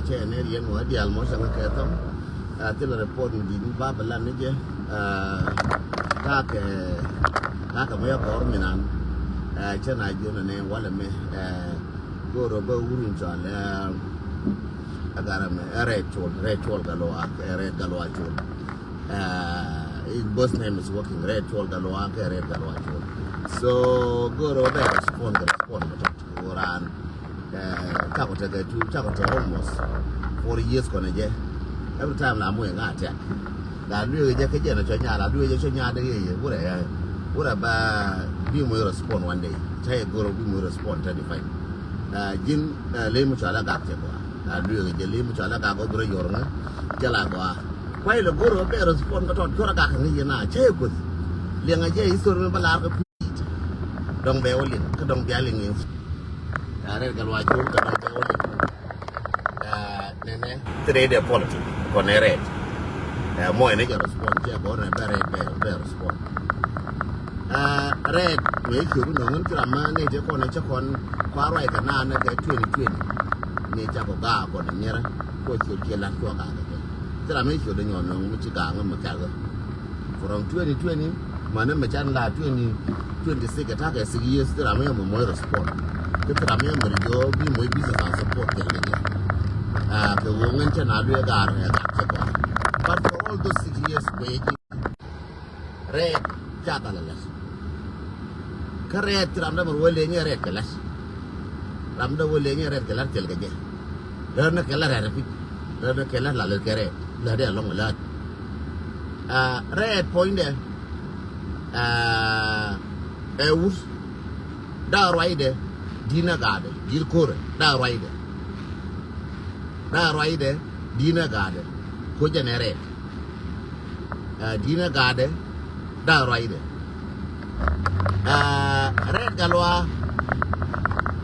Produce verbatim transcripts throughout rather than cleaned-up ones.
Cɛ ni riɛn wä dial mɔ sɛŋ kɛ thɔm. Ɛ, thilɛ report mi di̱t mi ba bɛ lan ni jɛ. Ɛ, kakɛ, kakɛ mɛ yɛ kɔr mi nan. Ɛ, cɛ na jiön ni walɛ mɛ. Ɛ, go̱o̱rä bä wurun cɔal. Ɛ, ɛ garɛ mɛ. Ɛ, Rɛɛt Cuɔl, Rɛɛt Cuɔl Gatluak, ɛ, Rɛɛt Gatluak Cuɔl. Ɛ, his both name is working. Rɛɛt Cuɔl Gatluak, ɛ, Rɛɛt Gatluak Cuɔl. So, go̱o̱rä bä respond, respond mɛ tɔt. Ɣöö raan, eh, cakɔ tekɛ two, cakɔ tekɛ almost four years kɔnɛ jɛ. Every time la moc ŋa attack. La lueek jɛ kä jɛn a cɔ nyaa, la lueek jɛ cɔ nyaa dee yɛ yɛ. Wurɛ, eh, wurɛ ba bi moc respond one day. Ca yɛ go̱r bi moc respond thirty five. Eh, ji̱n, eh, ley mi cɔal a gak cɛ gɔaa. La lueek jɛ ley mi cɔal a gak gɔaa bi rɔ yɔr ŋä. Cɛ la gɔaa. Kuay lɛ go̱r bɛ respond kä tɔt cɔr a gak ŋä yɛ na. Ca yɛ guth. Liɛŋ a jɛ history mi ba lar kä Dɔŋ bɛ wä liŋ, kä dɔŋ bia liŋ in. Ɛ, Rɛɛt Gatluak Cuɔl kä dɔŋ bɛ wä liŋ. Ɛ, nɛnɛ, thirɛ dee politic, kɔnɛ Rɛɛt. Ɛ, mɔc ni jɛ respond, cɛ bɔ nɛ bɛ Rɛɛt bɛ, bɛ respond. Ɛ, Rɛɛt, wee ciöt nɔŋ in ci ram ma ni jɛ kɔn, cɛ kɔn, kua ruac kɛ naan nɛ kɛ twenty twenty. Ni ca kɔ gaa kɔn nyɛrɛ, kɔ ciöt kiɛ lat kua gaa kɛ. Ci ram mi ciöt nyɔn nɔŋ mi ci gaa ŋä mi kɛl. From twenty twenty, mani mɛ can la twenty twenty-six, attack ɛ six years, thil ram yɛ mɛ mɔc respond. Kä thil ram yɛ mɛ jɔ bi mɔc business and support kɛ lɛ jɛ. Ah, kɛ wä ŋän cɛ na luɛ gar ɛ gar cɛ gɔr. But for all those six years, kuɛ ji Rɛɛt ca thal ɛ lɛs. Kä Rɛɛt thil ram dɛ mɛ wä lɛ nyɛ Rɛɛt kɛ lɛs. Ram dɛ wä lɛ nyɛ Rɛɛt kɛ lɛs thil kɛ jɛ. Lär ni kɛ lɛr rɛɛt ɛ pi̱c. Lär ni kɛ lɛr la lät kɛ rɛɛt. Lär dee alɔŋ lät. Ah, rɛɛt puɔ̱nydɛ. Ah, ɛ wut. Dak ruacdɛ. Di̱t nä gaatdɛ. Di̱t ko̱rɛ. Dak ruacdɛ. Dak ruacdɛ. Di̱t nä gaatdɛ. Ko̱ jɛn ɛ rɛɛt. Ah, di̱t nä gaatdɛ, dak ruacdɛ. Ah, Rɛɛt Gatluak,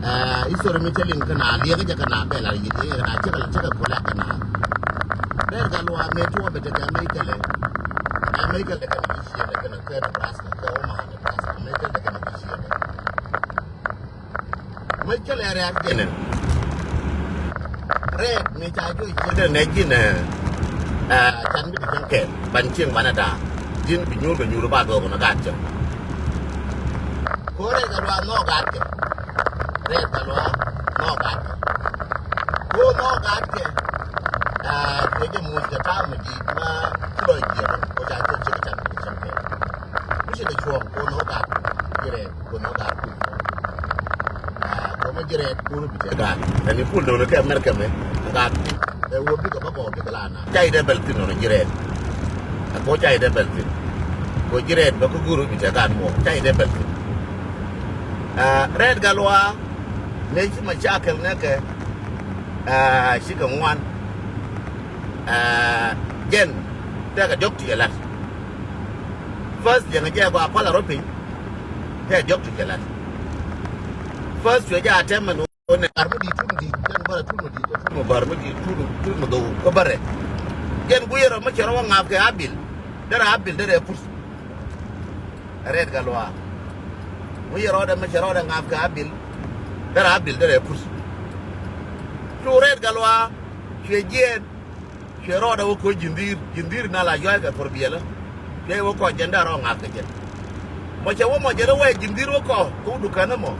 ah, history mi cä liŋ kä na, liɛkä jɛ kä na, bɛ la yi̱t, liɛkä jɛ kä na, cä kɛ la, cä kɛ kulɛ kä na. Rɛɛt Gatluak, mëë tuɔɔk bɛ tekɛ America lɛ. America lɛ kɛn ji̱ ciɛ lɛ kɛn kɛ Nebraska, kɛ Omaha, Nebraska, America lɛ kɛn ji̱ ciɛ lɛ. Mec kɛ lɛ rɛɛk jɛnɛ. Rɛɛk mi ca juɔc ciɛ dee nɛ ji̱n, eh, eh, can bi di cäŋ kɛɛl. Ban cieŋ banɛ da̱a̱. Ji̱n bi nyuur kɛ nyuur ba duɔk kɔnɔ gaat cäŋ. Ko Rɛɛt Gatluak nhɔk gaat kɛ. Rɛɛt Gatluak nhɔk gaat kɛ. Ko nhɔk gaat kɛ. Eh, kɛ jɛ muc kɛ ta̱a̱ mi di̱i̱t ma ci lɔc jiɛk ko ca juɔc ciɛ kɛ can bi di cäŋ kɛɛl. Ku ci kɛ cuɔ̱ɔ̱ŋ ko nhɔk gaat kɛ. Ji̱ rɛɛk. Kun nɔ gaat kun. Ah, ko ma ji̱ rɛɛt kun bi te gaat. Ani kul do̱n kɛ America mɛ. Gaat ti. Ɛ wä bikɛ bä bɔ bikɛ la na. Cay dee bɛl thin nɔ ji̱ rɛɛt. Ɛ ko cay dee bɛl thin. Ko ji̱ rɛɛt bä kä gur bi te gaat mɔ. Cay dee bɛl thin. Ah, Rɛɛt Gatluak. Ne ci ma cakɛl ne kɛ. Ah, ci kɛ ŋuan. Ah, jɛn. Tɛkɛ diɔk ti kɛ lat. First, liɛŋɛ jɛ gɔaa pal a rɔ piny. Tɛ diɔk ti kɛ lat. First, cuɛ jɛ a tɛm mɛn ɣöö nɛ bar mi di̱i̱t, tul mi di̱i̱t, jɛn bar a tul mi di̱i̱t, tul mi bar mi di̱i̱t, tul, tul mi dhou kä bärɛ. Jɛn guiyɛ rɔ mi cɛ rɔ wä ŋa̱a̱p kɛ Abil. Derɛ Abil derɛ pur. Rɛɛt Gatluak. Guiyɛ rɔ dɛ mi cɛ rɔ dɛ ŋa̱a̱p kɛ Abil. Derɛ Abil derɛ pur. Cu Rɛɛt Gatluak. Cuɛ jiɛɛn. Cuɛ rɔɔdɛ wä koc ji̱n dhi̱i̱r, ji̱n dhi̱i̱r na la yua̱a̱c kɛ thuɔ̱r biɛlä. Cuɛ wä kɔc jɛn dee rɔɔk ŋa̱th kɛ jɛn. Mɔ cɛ wä mɔ jɛn wä ji̱n dhi̱i̱r wä kɔ, kɛ wä dukän ɛmɔ.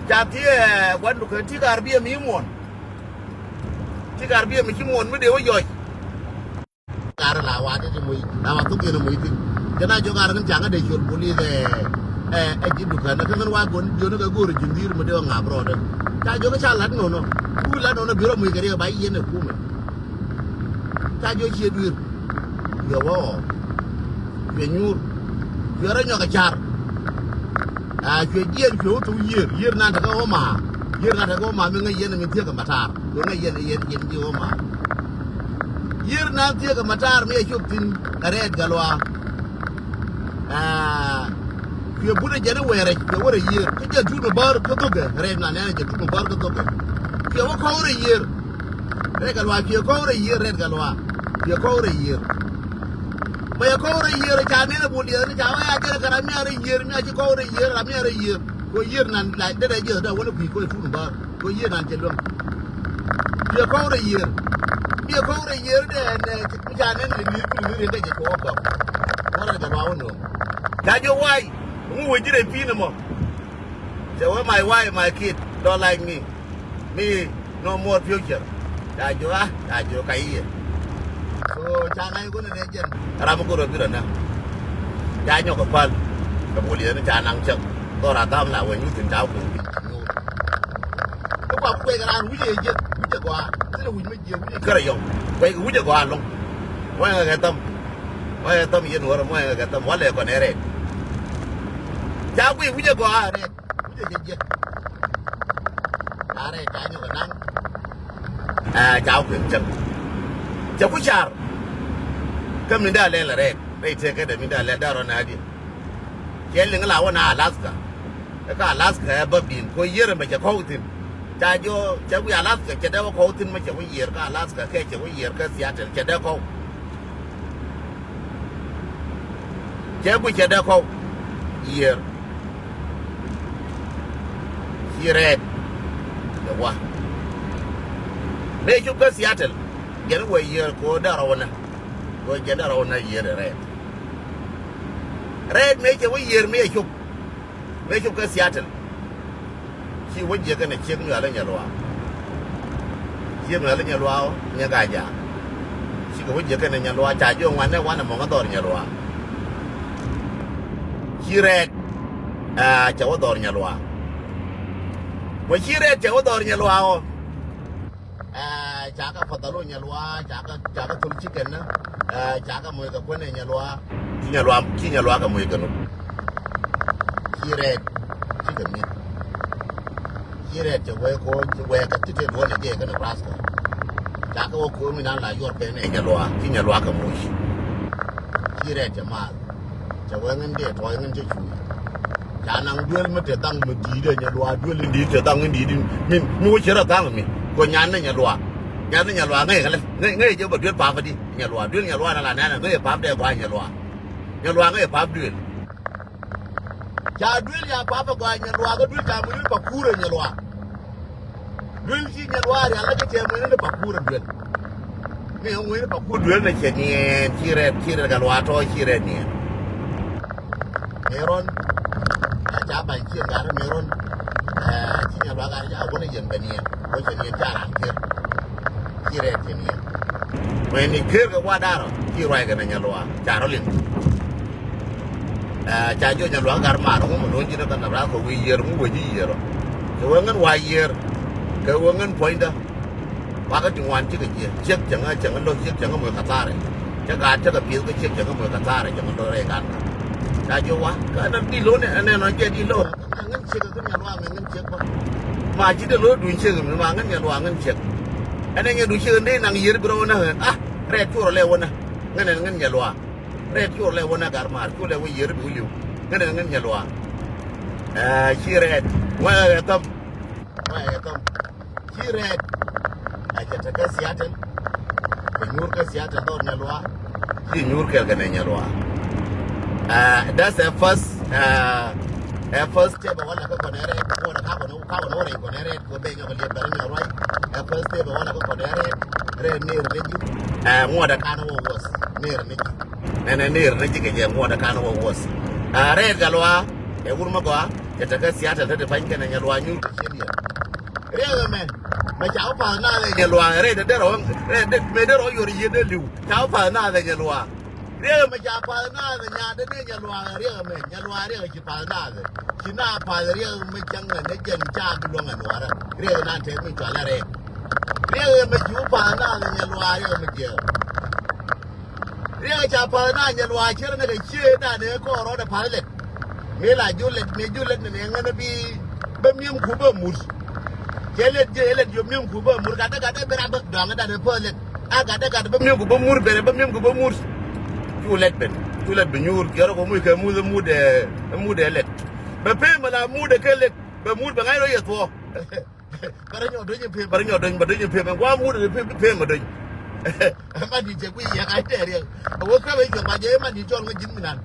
Ca thiee gua̱n dukän ti kar biɛ mi muɔ̱ɔ̱n. Ti kar biɛ mi ci muɔ̱ɔ̱n mi dee wä yɔc. Kar la wa dee ti moc, la wa thuk yɛn moc thi̱n. Jɛn a jɔk ar ŋän ca ŋä dee ciöl polis ɛ, ɛ, ɛ ji̱ dukän ɛ kä ŋän wa guɔ̱n jiön ɛ kɛ go̱o̱r ji̱n dhi̱i̱r mi dee wä ŋa̱p rɔɔdɛ. Ca jɔk ca la̱t nɔnɔ. Ku la̱t nɔnɔ bi rɔ moc kɛ riɛk ba yiɛn ɛ kumɛ. Ca jiɔ ciɛ dui̱r. Cuɛ wä ɣɔɔ. Cuɛ nyuur. Cuɛ rɔ nyɔk kɛ car. A cuɛ jiɛn cuɛ wä thok yiër. Yiër nan tekɛ wä ma. Yiër nan tekɛ wä ma mi ŋäc yɛn mi thiek kɛ matar. Cuɛ ŋäc yɛn yɛn yɛn jiɛ wä ma. Yiër nan thiek kɛ matar mi ɛ cop thi̱n kɛ Rɛɛt Gatluak. A cuɛ but ɛ jɛn i̱ wɛɛrɛ cuɛ wä rɛ yiër. Kä jɛ tut mi bär kä thokɛ. Rɛɛt nan ɛn ɛ jɛ tut mi bär kä thokɛ. Cuɛ wä kɔw rɛ yiër. Rɛɛt Gatluak cuɛ kɔw rɛ yiër, Rɛɛt Gatluak. Cuɛ kɔw rɛ yiër. Mɛ yɛ kɔw rɛ yiër ca nɛn ɛ bul diɛth ni ca wä ya jɛn kɛ ram mi a rɛ yiër mi a ci kɔw rɛ yiër ram mi a rɛ yiër. Kɔ yiër nan la derɛ jiɛth dee wä ni kui̱ kɔ ɛ tut mi bär. Kɔ yiër nan cɛ luäŋ. Cu Biɛ kɔŋ rɛy yiër. Biɛ kɔŋ rɛy yiër dɛ nɛ mi ca nɛn ni mi kul mi riɛk kɛ jɛ tuɔɔk kɔk. Wala kɛ luaak wä nuɔ̱ŋ. Ca jɛ why? Ŋu wä ji̱ rɛy pi̱i̱n ɛmɔ. Cɛ wee my wife, my kid don't like me. Me no more future. Ca jiök a, ca jiök ka i̱ yɛ. So ca ŋa̱c kun ni nɛ jɛn. Ram mi go̱r a bi rɔ nä. Ca nyɔk a päl. Kɛ bol yɛn ca naŋ cäk. Dhɔr a dham la wee nyuth in ca kun bi. Kä kua bi kuɛy kɛ raan wi̱cɛ jɛ jiɛth, wi̱cɛ gɔaa. Thilɛ wi̱c mi jiɛk, wi̱cɛ kärɛ yɔŋ. Kuɛy kɛ wi̱cɛ gɔaa lo̱ŋ. Muɔ̱yɛ kɛ thäm. Muɔ̱yɛ kɛ thäm yɛn wärä, muɔ̱yɛ kɛ thäm. Walɛ kɔn ɛ rɛɛt. Ca kui̱ wi̱cɛ gɔaa rɛɛt. Wi̱cɛ jɛ jiɛk. Ca rɛɛt ca nyɔk kɛ naŋ. Ɛ, ca kui̱ cäŋ. Cɛ ku car. Kä min da̱a̱ lɛl rɛɛt. Rɛy tëkädɛ min da̱a̱ lɛl da̱a̱ rɔ naath diɛ. Cɛ liŋ la wä na Alaska. Kä Alaska ɛ bäpdiɛn. Kɔ yiër ɛmɛ cɛ kɔw thi̱n. Ca jɔ, cɛ wi̱i̱ Alaska, cɛ dee wä kɔw thi̱n mɛ cɛ wä yiër kä Alaska, kɛ cɛ wä yiër kä Seattle, cɛ dee kɔw. Cɛ gui cɛ dee kɔw. Yiër. Ci rɛɛt. Cɛ wa. Mëë cop kä Seattle. Jɛn wä yiër kɛ wä dee rɔw nä. Kɛ wä jɛn dee rɔw nä yiër rɛɛt. Rɛɛt mëë cɛ wä yiër mëë cop. Mëë cop kä Seattle. Ci wä jiɛk kɛnɛ ciek Nyual i̱ Nyɛluaa. Ciek Nyual i̱ Nyɛluaa ɔ, nyɛ ka jaak. Cikɛ wä jiɛk kɛnɛ Nyɛluaa, ca jiök ŋuan nɛ wanɛ mɔŋä dhɔr Nyɛluaa. Ci rɛɛt, aa, cɛ wä dhɔr Nyɛluaa. Mɔ ci rɛɛt cɛ wä dhɔr Nyɛluaa ɔ. Ɛ, ca kɛ pathalo Nyɛluaa, ca kɛ, ca kɛ thol cikɛn nä. Ɛ, ca kɛ moc kɛ kuänɛ Nyɛluaa. Ci Nyɛluaa, ci Nyɛluaa kɛ moc kɛ nu. Ci rɛɛt, cikɛ mi̱th. Ci rɛɛt cɛ wee ko̱o̱ny, ci wee kɛ ti tëë duɔ̱ɔ̱n ɛ jɛ kɛ Nebraska. Ca kɛ wä ko̱o̱m inan la yuɔr kɛn ɛ Nyɛluaa, ci Nyɛluaa kɛ moc. Ci rɛɛt cɛ maath. Cɛ wee ŋän dee tuɔɔc ŋän cɛ cuuc. Ca naŋ duel mi te dhaŋ mi di̱i̱t ɛ Nyɛluaa, duel in di̱i̱t te dhaŋ in di̱i̱t in mi, mi wä cɛ rɔ dhaŋ mi. Kɔ nyan ni Nyɛluaa. Nyan ni Nyɛluaa ŋäc kɛ lɛ, ŋäc, ŋäc jɛ bä duel pap di Nyɛluaa. Duel Nyɛluaa na la nɛn ɛ ŋäc pap dee gɔaa Nyɛluaa. Nyɛluaa ŋäc pap duel. Ca duel ya pap ɛ gɔaa Nyɛluaa, kä duel ca mi duel pa kuur ɛ Nyɛluaa. Duel ci Nyɛluaa rial lä kä cɛ ŋueni ni pakur ɛ duel. Mi ŋueni pakur duel ni cɛ niɛɛn ci rɛt, ci rɛt kɛ luaa tɔ̱ ci rɛt niɛɛn. Mëë rɔn a ca ba̱ny ci ŋa̱r mëë rɔn. Ɛ, ci Nyɛluaa gat ca wä ni yɛn bɛ niɛɛn wä cɛ niɛɛn ca ran ker. Ci rɛt cɛ niɛɛn. Ŋueni ker kɛ wa darɔ ci ruac kɛ ni Nyɛluaa ca rɔ liŋ. Ɛ, ca jiɔ Nyɛluaak gat maar ŋu mi luɔ̱ny ji̱n kä Nebraska wi̱i̱ yiër ŋu wee ji̱ yiër ɔ. Kɛ wee ŋän wa̱a̱ yiër kɛ wee ŋän puɔ̱nydä. Wakä ti ŋuan cikɛ jiɛ ciek cäŋä cäŋä lo̱k ciek cäŋä moc kɛ thaarɛ. Cä gaat cä kɛ pi̱eth kä ciek cäŋä moc kɛ thaarɛ cäŋä lo̱k rɛy gan kä. Ca jiɔ wa kä ɛn di lo̱n ɛn ɛn ɔ jɛ di lo̱n. Ŋän ciek kä Nyɛluaak ŋän ciek bä. Ma ci de lo̱n duny ciek mi ma ŋän Nyɛluaak ŋän ciek. Ɛn ɛn Nyɛluaak duny ciek ɛn dee naŋ yiër bi rɔ wä nä ɣän a rɛɛ cuɔrɔ lɛ wä nä ŋän ɛn ŋän Nyɛluaak. Rɛɛt cu lɛ wä na gar maar cu lɛ wä yiër bi wä li̱w. Ŋän ɛn ŋän Nyɛluaak. Ɛ, ci rɛɛt wä ɛ thäm. Wä ɛ thäm. Ci rɛɛt. Ɛ cɛ te kä Seattle. Kɛ nyuur kä Seattle dhɔr Nyɛluaak. Ci nyuur kɛl kɛ nɛ Nyɛluaak. Ɛ, that's a first, ɛ, a first step wä la kä kɔnɛ rɛɛt. Wä la kä kɔnɛ, kä kɔnɛ wä rɛy kɔnɛ rɛɛt. Kɛ ben nyɔk liɛp bɛr nyɔk ruac. Ɛ first step wä la kä kɔnɛ rɛɛt. Rɛɛt ner ni ji̱. Ɛ, ŋuɔt ɛ kan wä worse. Ner ni ji̱. Nɛnɛ ner ni ji̱ kɛ jɛ ŋuɔt ɛ kan wä worse. A rɛɛt Gatluak ɛ wur mi gɔaa. Cɛ tekɛ Seattle te ti pa̱ny kɛnɛ Nyɛluaak nyuur kɛ ciet yɛ. Riɛk ɛmɛ mɛ ca wä pa̱th naath ɛ Nyɛluaak ɛ rɛɛt ɛ derɛ wä rɛɛt mɛ derɛ wä yuɔr yiet dee li̱w. Ca wä pa̱th naath ɛ Nyɛluaak. Riɛk ɛmɛ ca pa̱th naath ɛ nyaat dee Nyɛluaak ɛ riɛk ɛmɛ. Nyɛluaak riɛk ɛ ci pa̱th naath ɛ. Ci naath pa̱th riɛk ɛmɛ cäŋ ɛ nɛ jɛn ca bi luäŋ ɛ Nuɔɔrä. Riɛk ɛ naan tɛth mi cɔal ɛ rɛɛt. Riɛk ɛmɛ ci wä pa̱th naath ɛ Nyɛluaak riɛk ɛmɛ jiɛk. Riɛk ca pa̱th na Nyɛluaak cier ni kɛ cie dan ëë kɔɔr rɔɔdɛ pa̱th lɛt. Mëë la jiök lɛt, mëë jiök lɛt ni nɛ ŋän bi bä mi̱emku bä mut. Cɛ lɛt jiɛ lɛt jiök mi̱emku bä mut gatdä gatdä bi rap bä dɔaŋ dan ëë päth lɛt. A gatdä gatdä bä mi̱emku bä mut ben bä mi̱emku bä mut. Cu lɛt ben, cu lɛt bi nyuur kiɛrɛ kɔ muc kɛ mut ɛ mut ɛ mut ɛ lɛt. Bɛ pee mɛ la mut ɛ kɛ lɛt bɛ mut bɛ ŋa̱c rɔ yɛ thuɔ̱ɔ̱. Bärä nyɔ do̱ny pem, bärä nyɔ do̱ny, bä do̱ny pem, guam wut pem, pem bä do̱ny. Mani jɛ gui yɛ ka tɛ riɛk. Wä kɛ bɛ jɛ ba jɛ mani jɔl ŋa ji̱n minan.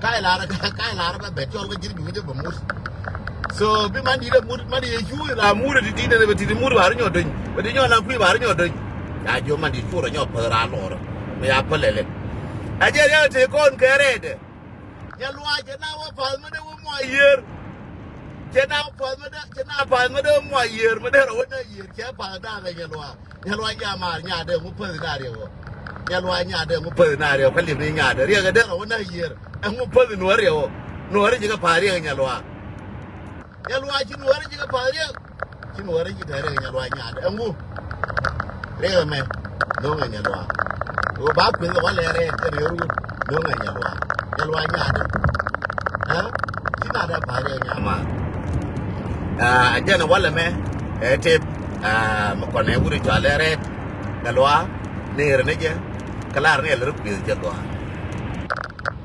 Kai lar, kai lar bɛ bɛ jɔl ŋa ji̱n bi wä jɛ bä mut. So bi man di̱t ɛ mut, man di̱t ɛ cu la mut ɛ ti di̱t ɛ bɛ ti ti mut ba ri nyɔ dony. Bɛ ti nyɔ la kui̱ ba ri nyɔ dony. Ca jiɔ man di̱t cu rɔ nyɔ päth ra lɔr. Mi ya päl ɛ lɛ. A jɛ riɛk te kɔn kɛ rɛɛdɛ. Nyɛ luac cɛ na wä path mi dee wä mua yiër. Cɛ na path mi dee, cɛ na path mi dee wä mua yiër, mi dee rɔ wä na yiër, cɛ path da̱a̱k ɛ nyɛ luac. Nyɛ luac nyamaar nyaatdɛ ŋu päth na riɛk ɔ. Nyɛ luac nyaatdɛ ŋu päth na riɛk ɔ, kä liep ni nyaatdɛ. Riɛk ɛ dee rɔ wä na yiër. Ɛ ŋu päth nuɔ̱ɔ̱r riɛk ɔ. Nuɔ̱ɔ̱r ji̱ kɛ path riɛk ɛ nyɛ luac. Nyɛ luac ci nuɔ̱ɔ̱r ji̱ kɛ path riɛk. Ci nuɔ̱ɔ̱r ji̱ tɛ̈ riɛk nyɛ luac nyaatdɛ. Ɛ ŋu. Riɛk ɛmɛ. No̱o̱ŋ ɛ nyɛ luac. Ɣöö ba kueth ɛ walɛ rɛɛt kɛ riɛk run. No̱o̱ŋ ɛ nyɛ luac. Nyɛ luac nyaatdɛ. Ɛ? Ci naatdɛ path riɛk nyamaar. Aa, a jɛn ɛ walɛ mɛ. Ɛ tep. Aa, mi kɔn ɛ wut ɛ cɔal ɛ rɛɛt. Kɛ luac. Ni ɣer ni jɛ. Kɛ lar ni ɛ lär kueth jɛ gɔaa.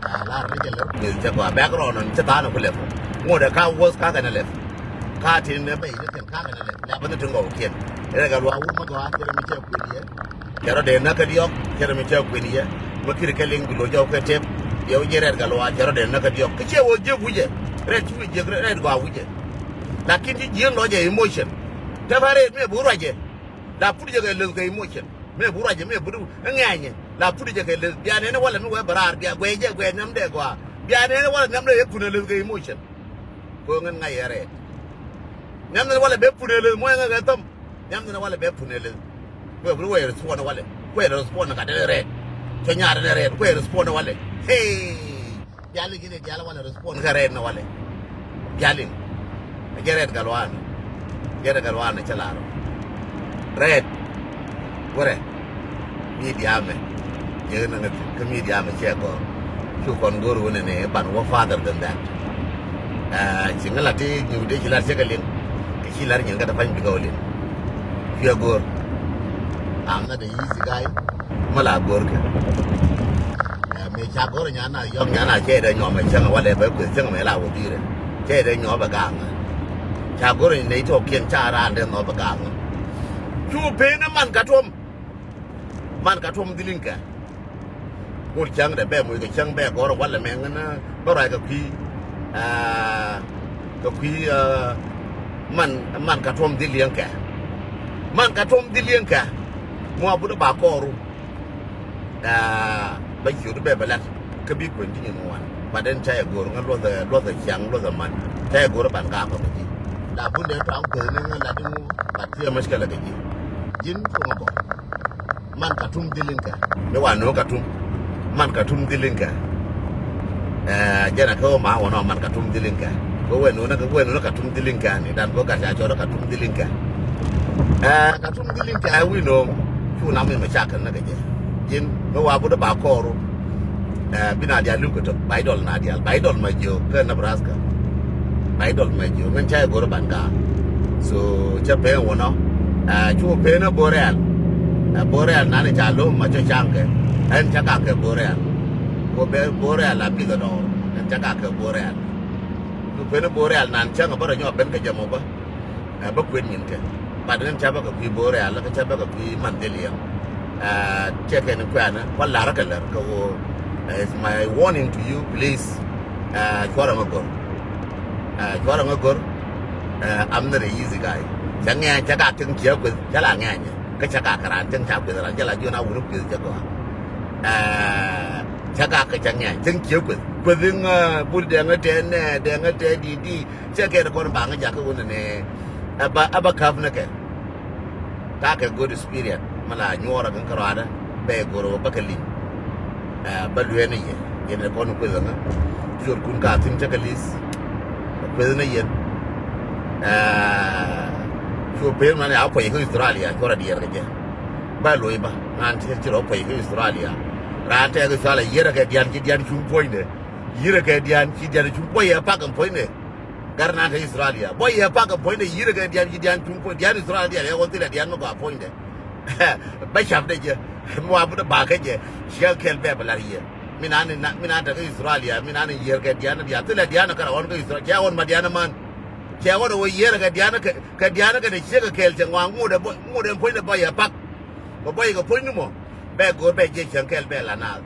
Aa, lar ni jɛ lär kueth jɛ gɔaa. Background ni cɛ tha̱a̱n ɛ ku lɛp. Ŋot ɛ ka wuɔth ka kɛn ɛ lɛp. Ka tin ɛ bɛy ni kɛn ka kɛn ɛ lɛp. Lɛp ni tin gɔw kiɛn. Rɛk ɛ luac wut mi gɔaa, cɛ rɛ mi cɛ kueth yɛ. Cɛ rɔ dee näk kä diɔ̱k, cɛ rɛ mi cɛ kueth yɛ. Mi kiri kɛ liŋ bi lo̱c jɔw kɛ tep. Yɛ wä jiɛ rɛt kɛ luac, cɛ rɔ dee näk kä diɔ̱k. Kä cɛ wä jiɛk wi̱cɛ. Rɛt ci wi̱c jiɛk, rɛt gɔaa wi̱cɛ. Lakin ci jiɛn lɔcɛ emotion. Tep a rɛt mi bi ruacɛ. La put jɛ kɛ leth kɛ emotion. Mi bi ruacɛ, mi bi du ŋɛɛnyɛ. La put jɛ kɛ leth. Bia nɛn walɛ mi wee bɛ raar, bia guɛy jɛ, guɛy nhiamdɛ gɔaa. Bia nɛn walɛ nhiamdɛ yɛ kun ɛ leth kɛ emotion. Kɛ ɣöö ŋän ŋa̱c yɛ rɛɛt. Nhiam ni walɛ bɛ pun ɛ leth muɔ̱ɔ̱ŋ ɛ kɛ thäm. Nhiam ni walɛ bɛ pun ɛ leth. Kuɛ bi wee respond walɛ. Kuɛ respond ka dee rɛɛt. Cɔ nyaar dee rɛɛt. Kuɛ respond walɛ. Hey. Diali gini diali walɛ respond kɛ rɛɛt ni walɛ. Diali. Jɛ rɛɛt gal wan. Jɛ rɛɛt gal wan cɛ lar. Rɛɛt. Wurɛ. Media mɛ. Jɛ nɛ ŋä kä media mɛ cɛ gɔr. Cu kɔn gor wunɛ ni ban wä farther than that. Aa, ci ŋä la ti nyugu ti ci lar cɛ kɛ liŋ. Kɛ ci lar nyin kä ta pany bi gɔw liŋ. Cuɛ gor. I'm not a easy guy. Mɛ la gor kɛ. Aa, mɛ ca gor nya na yɔk nya na cɛ dɛ nyɔmɛ cɛŋ walɛ bɛ kueth cɛŋ mɛ la wä dirɛ. Cɛ dee nyɔɔp ɛ gaŋä. Ca go̱r ni nɛy tɔɔkiɛn ca raan dee nhɔɔp ɛ gaŋä. Cu pen ɛ man ka tuɔm. Man ka tuɔm dhil in kɛ. Ŋot cäŋ dee bɛ moc kɛ cäŋ bɛ gɔ̱r walɛ mɛ ŋän bä ruac kɛ kui̱. Aa, kɛ kui̱, aa, man, man ka tuɔm dhil in kɛ. Man ka tuɔm dhil in kɛ. Muɔ but ba kɔɔru. Aa, bä ciöt bɛ bɛ lat kä bi kuën ti nyin ŋuan. Bat ɛn ca yɛ go̱o̱r ŋä luɔthɛ, luɔthɛ ciaŋ luɔthɛ man. Ca yɛ go̱o̱r ban gaak kɔn kɛ ji̱. La bundɛ tɔaŋ kueth ni ŋä lat iŋu. Bat thiee mäc kɛ lɛ kɛ ji̱. Ji̱n cuŋ a bɔ. Man ka tum dhil in kɛ. Mi wa no̱o̱ŋ ka tum. Man ka tum dhil in kɛ. Aa, jɛn a kä wä ma wä nɔ man ka tum dhil in kɛ. Kɛ wä no̱o̱ŋ kɛ wä no̱o̱ŋ ka tum dhil in kɛ ni dan kɛ wä gat ca cɔl ka tum dhil in kɛ. Aa, ka tum dhil in kɛ wi̱i̱ no̱o̱ŋ. Cu nam mi mɛ cakɛ nä kɛ jɛ. Ji̱n mi wa butdä ba kɔɔru. Ɛ, bi na dial li̱w kɛ tɔ̱ ba idol na dial ba idol ma jiök kä Nebraska. Ba idol ma jiök ŋän ca igo̱r ban gaak. So cä pen wä nɔ. Ɛ, cu pen ɛ Boreal. Ɛ, Boreal nan ca lo̱m ma cä caŋ kɛ ɛn ca gak kɛ Boreal. Wä bɛ Boreal a bith ɛ dɔɔr ɛn ca gak kɛ Boreal. Cu pen ɛ Boreal nan cäŋ ɛ bä rɔ nyɔk ben kɛ jɛ mɔ bä. Ɛ, bä kuën nyin kɛ. Bat ŋän ca bä kɛ kui̱ Boreal kä ca bä kɛ kui̱ man dhil yɛ. Ɛ, cɛ kɛn kuɛ̈nä kua̱ la̱rä kɛ lär kɛ ɣöö, ɛ, it's my warning to you, please. Ɛ, cuɔrɛ ŋä go̱r. Ɛ, cuɔrɛ ŋä go̱r. Ɛ, I'm not a easy guy. Cä ŋɛ̈ny cä ka tiŋ ciɛ kueth cä la ŋɛ̈ny. Kä cä ka kɛ raan tiŋ ca kueth raan cä la jiɔn a wuni kueth cä gɔaa. Ɛ, cä ka kɛ cä ŋɛ̈ny tiŋ ciɛ kueth. Kueth iŋ, ɛ, bul dɛŋä tɛ nɛ dɛŋä tɛ di di. Cɛ kɛn kɔn baŋ jakä wun ni ɛ ba, ɛ ba käp ni kɛ. Ka kɛ good spirit mi la nyuɔrɛ kɛ kärɔadä bɛ goro bä kɛ liŋ. Ɛ, bä luee ni yɛ yɛn ɛ kɔn kueth ŋä. Cuɔr kun ka thin cä kɛ li̱th. Kueth ni yɛn. Ɛ, cuɔ pen man ya kuɔy kä Australia cuɔrɛ diɛɛr kɛ jɛ. Bä luɔy bä ran cɛ ci rɔ kuɔy kä Australia. Ran tɛk Australia yɛrɛ kɛ dian ci dian cuŋ puɔ̱nydɛ. Yirɛ kɛ dian ci dian cuŋ puɔ̱nydɛ pak ɛn puɔ̱nydɛ. Gat nan te Australia bä yɛ pak ɛ puɔ̱nydɛ yirɛ kɛ dian ci dian cuŋ puɔ̱nydɛ dian Australia dian ɛ ɣɔn thilɛ dian mi gɔaa puɔ̱nydɛ. Bä cap dɛ jɛ mi wa bi dɛ bakä jɛ. Ciɛ kɛl bɛ bɛ lar yɛ. Mi nan ni na mi nan te kä Australia mi nan ni yɛr kɛ dian dian thilɛ dian kɛ rɛ ɣɔn kä Australia cɛ ɣɔn ma dian man. Cɛ ɣɔn ɛ wä yɛr kɛ dian kɛ dian kɛ dɛ ciɛ kɛ kɛl cɛ ŋɔa ŋut ɛ bä ŋut ɛ puɔ̱nydɛ bä yɛ pak. Bä bä yɛ kɛ puɔ̱ny ni mɔ bɛ go̱o̱r bɛ jɛ cɛ kɛl bɛ la naath.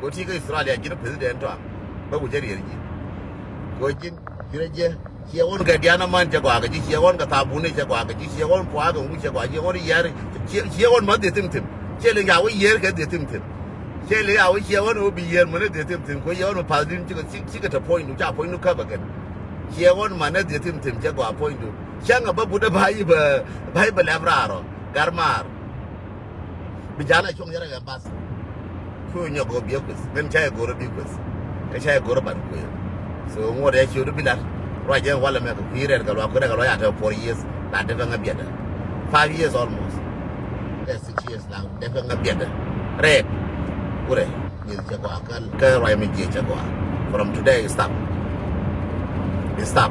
Kɛ ɣöö ti kä Australia ji̱n president tɔa bä wi̱cä riɛl ji̱. Kɛ ɣöö ji̱n ji̱n rɛ jiɛ Ciɛ ɣɔn kɛ diaal aman cɛ gɔaa kɛ ji̱, ciɛ ɣɔn kɛ thabuni cɛ gɔaa kɛ ji̱, ciɛ ɣɔn pua̱a̱k kɛ ŋu cɛ gɔaa, ciɛ ɣɔn yiɛɛr, ciɛ, ciɛ ɣɔn ma dhie thim thim. Ciɛ li ya wä yiɛɛr kɛ dhie thim thim. Ciɛ li ya wä ciɛ ɣɔn wä bi yiɛɛr mänä dhie thim thim. Kɛ ciɛ ɣɔn ma pa̱th di̱n cikɛ, cikɛ, cikɛ te puɔ̱nydu, ca puɔ̱nydu käp ɛ kɛn. Ciɛ ɣɔn mänä dhie thim thim cɛ gɔaa puɔ̱nydu. Cäŋ ɛ bä but ɛ ba̱a̱ i̱ bä, ba̱a̱ i̱ bä lɛp raar ɔ. Gar maar. Bi jal a cuɔ̱ŋ yɛrɛ kɛ bath. Ku nyɔk go̱o̱r biɛ kueth. Ŋän ca yɛ go̱o̱r bi kueth. Kä ca yɛ go̱o̱r ban kueth. So ŋuɔt yɛ ciöt bi lat. Ruac jɛ walɛ mɛ kɛ kui̱ rɛɛt kɛ luaak, kui̱ rɛɛt kɛ luaak, ya te four years. La dee bɛ ŋä biɛtdɛ. Five years almost. Kɛ six years la dee bɛ ŋä biɛtdɛ. Rɛɛt. Kurɛ. Nyith cɛ gɔaa kä, kä ruac mi jiɛ cɛ gɔaa. From today stop. Stop.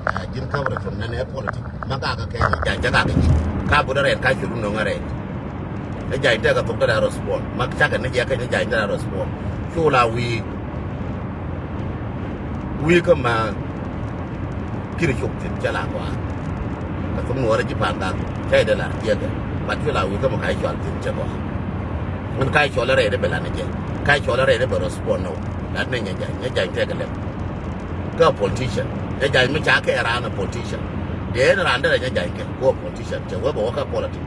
Ah, ji̱n coverage from nɛnɛ politic. Ma gak kɛ ni ja̱ny cɛ gak ji̱. Ka but rɛɛt ka cuɔt nöŋ rɛɛt. Ni ja̱ny tɛk a thok dee respond. Ma cakɛ ni jɛ kɛ ni ja̱ny tɛk a respond. Cu la wi̱i̱. Wi̱i̱ kä ma kiri cuk thi̱n cɛ la gɔaa. Kɛ thok nuɔrɛ ji̱ pa̱a̱n gak cɛ dee la jiɛkɛ. But cu la wi̱i̱ kä ma ka cɔal thi̱n cɛ gɔaa. Ŋun ka cɔal rɛɛt bɛ la ni jɛ. Ka cɔal rɛɛt bɛ respond nɔ. Lat ni nyɛ ja̱ny, nyɛ ja̱ny tɛk a lɛp. Kä politician. Nyɛ ja̱ny mi ca kɛ raan a politician. Dee ni raan derɛ nyɛ ja̱ny kɛ kɛ politician. Cɛ wee bɛ wä kä politic.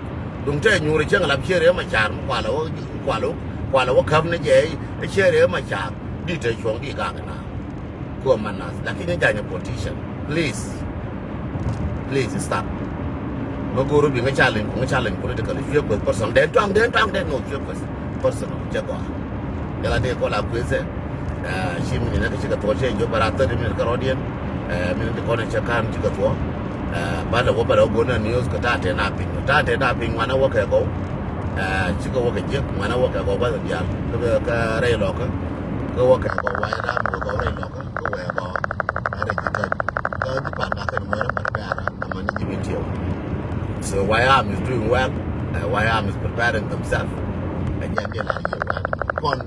Duŋ te nyuuri cieŋ lap ciɛ ree ma caar mi kualɛ wä, kualɛ wä, kualɛ wä käp ni jɛ i̱ ciɛ ree ma caar. Di te cuɔ̱ŋ di gak na. Kuɔ man nath. Lakin nyɛ ja̱ny a politician. Please. Please stop. Mä go̱o̱r bi ŋä challenge, ŋä challenge politically. Cuɛ kueth personal. Dee tuaŋ, dee tuaŋ, dee no cuɛ kueth personal. Cɛ gɔaa. Jɛ la dee kɔ la kueth ɛ. Ah, ci minit nɛ kɛ cikɛ thuɔ̱k cɛ jop bara thirty minute kärɔ̱diɛn. Eh, minit ti kɔn cɛ ka̱n cikɛ thuɔ̱k. Eh, ba lɛ wä ba lɛ wä go̱n news kɛ ta̱a̱ tɛn a piny. Ta̱a̱ tɛn a piny ŋuanɛ wä kɛ gɔw. Eh, cikɛ wä kɛ jiäk ŋuanɛ wä kɛ gɔw ba lɛ diaal. Kä, kä rɛy lɔkä. Kä wä kɛ gɔw wa ira mi wä gɔw rɛy lɔkä. Kä wä gɔw. Ɛ rɛy ji̱ kä. Kä ji̱ pan ka kɛn ŋuɛrɛ pan bɛ ara. Aman ji̱ bi tiɛw. So White Army is doing well. Eh, White Army is preparing themselves. Ɛ jɛ ni la yɛ wä. Kɔn